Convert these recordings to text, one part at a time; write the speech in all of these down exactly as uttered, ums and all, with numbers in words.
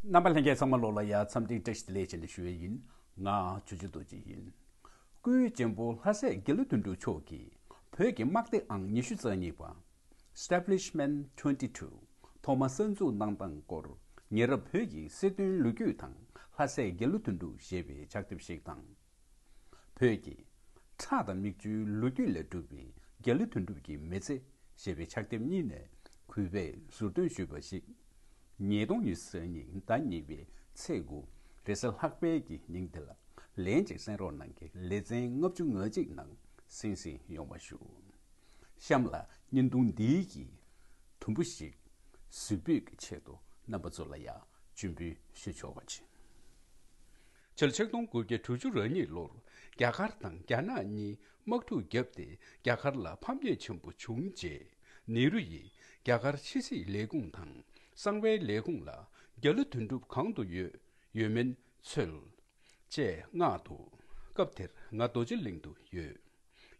རྣམ་པ་ལྷན་རྒྱས་ཚང་མ་ལོག་ལ་ཡ་འཚམས་འདྲི་བཀྲ་ཤིས་བདེ་ལེགས་བྱས་ནས་ཞུ་ཡས་ཡིན། ང་ཇོ་ཇོ་རྡོ་རྗེ་ཡིན། སྐུའི་གཅེན་པོ་ལྷ་སྲས་དགེ་ལེགས་དོན་གྲུབ་མཆོག་གིས་བོད་ཀྱི་དམག་སྡེ་ཨང་ཉི་ཤུ་རྩ་གཉིས་པ། Establishment twenty two ཐོག་མ་གསར་འཛུགས་གནང་སྟངས་སྐོར། ཉེ་རབས་བོད་ཀྱི་སྲིད་དོན་ལོ་རྒྱུས་དང་ལྷ་སྲས་དགེ་ལེགས་དོན་གྲུབ་ཞེས་པའི་ཕྱག་དེབ་ཞིག་དང་། བོད་ཀྱི་ཁྲག་དང་མིག་ཆུའི་ལོ་རྒྱུས་ལས་གྲུབ་པའི་དགེ་ལེགས་དོན་གྲུབ་ཀྱི་མི་ཚེ་ཞེས་པའི་ཕྱག་དེབ་གཉིས་ནས་གུས་པས་ཟུར་འདོན་ཞུས་པ་ཞིག་ཉིས་སྟོང་ཉི་ཤུ་རྩ་གཉིས་ཟླ་གཉིས་པའི་ཚེས་དགུ་རེས་གཟའ་ལྷག་པའི་གི་ཉིན་འདི་ལ་ལན་ཅིག་གསན་རོགས་གནང་གི་ལེ་ཚན་ལྔ་བཅུ་ང་གཅིག་ནང་གསན་གཟིགས་ཡོང་བ་ཞུ། གཤམ་ལ་བརྙན་ཐུང་འདིའི་གི་དུམ་བུ་ཞིག་གཟིགས་འབུལ་གྱི་ཆེད་དུ་རྣམ་པ་ཚོ་ལ་ཡང་སྤྱན་འབུལ་ཞུ་ཆོག་པ་བྱིན། ཕྱི་ལོ་ཆིག་སྟོང་དགུ་བརྒྱ་དྲུག་ཅུ་རེ་གཉིས་ལོར་རྒྱ་གར་དང་རྒྱ་ནག་གཉིས་དམག་འཁྲུག་བརྒྱབ་སྟེ་རྒྱ་གར་ལ་ཕམ་ཉེས་ཆེན་པོ་བྱུང་རྗེས་ནེ་རུ་ཡིས་རྒྱ་གར་ཕྱི་སྲིད་ལས་ཁུངས་དང་གསང་བའི་ལས་ཁུངས་ལ་རྒྱ་ལོ་དོན་གྲུབ་གང་དུ་ཡོད་ཡོད་མེད་འཚོལ། ཅེས་མངགས་འདུག་སྐབས་དེར་ང་རྡོ་རྗེ་གླིང་དུ་ཡོད།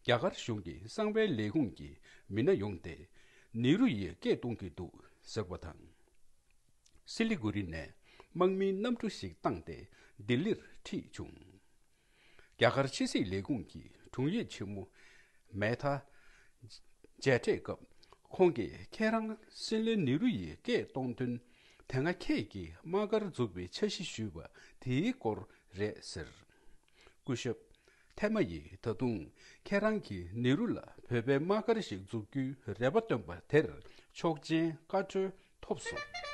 རྒྱ་གར་གཞུང་གི་གསང་བའི་ལས་ཁུངས་ཀྱི་མི་སྣ་ཡོང་སྟེ་ནེ་རུ་ཡིས་སྐད་གཏོང་གི་འདུག་ཟེར་བ་དང་། སི་ལི་གུ་རི་ནས་དམག་མིའི་གནམ་གྲུ་ཞིག་བཏང་སྟེ་ལྡི་ལིར་ཁྲིད་བྱུང་། རྒྱ་གར་ཕྱི་སྲིད་ལས་ཁུངས་ཀྱི་དྲུང་ཡིག་ཆེན་མོ་མེ་ཐ་མཇལ་འཕྲད་སྐབས་ཁོང་གིས་ཁྱེད་རང་སྲིད་བློན་ནེ་རུ་ཡིས་སྐད་གཏོང་དོན་དེ་སྔ་ཁྱེད་ཀྱིས་དམག་སྒར་འཛུགས་པའི་འཆར་གཞི་ཞུས་པ་དེའི་སྐོར་རེད་ཟེར། སྐུ་ཞབས་ཐེ་མ་ཡིས་ད་དུང་ཁྱེད་རང་གིས་ནེ་རུ་ལ་བོད་པའི་དམག་སྒར་ཞིག་འཛུགས་རྒྱུའི་རེ་བ་བཏོན་པ་དེར་ཆོག་མཆན་བཀའ་འཁྲོལ་ཐོབ་སོང་།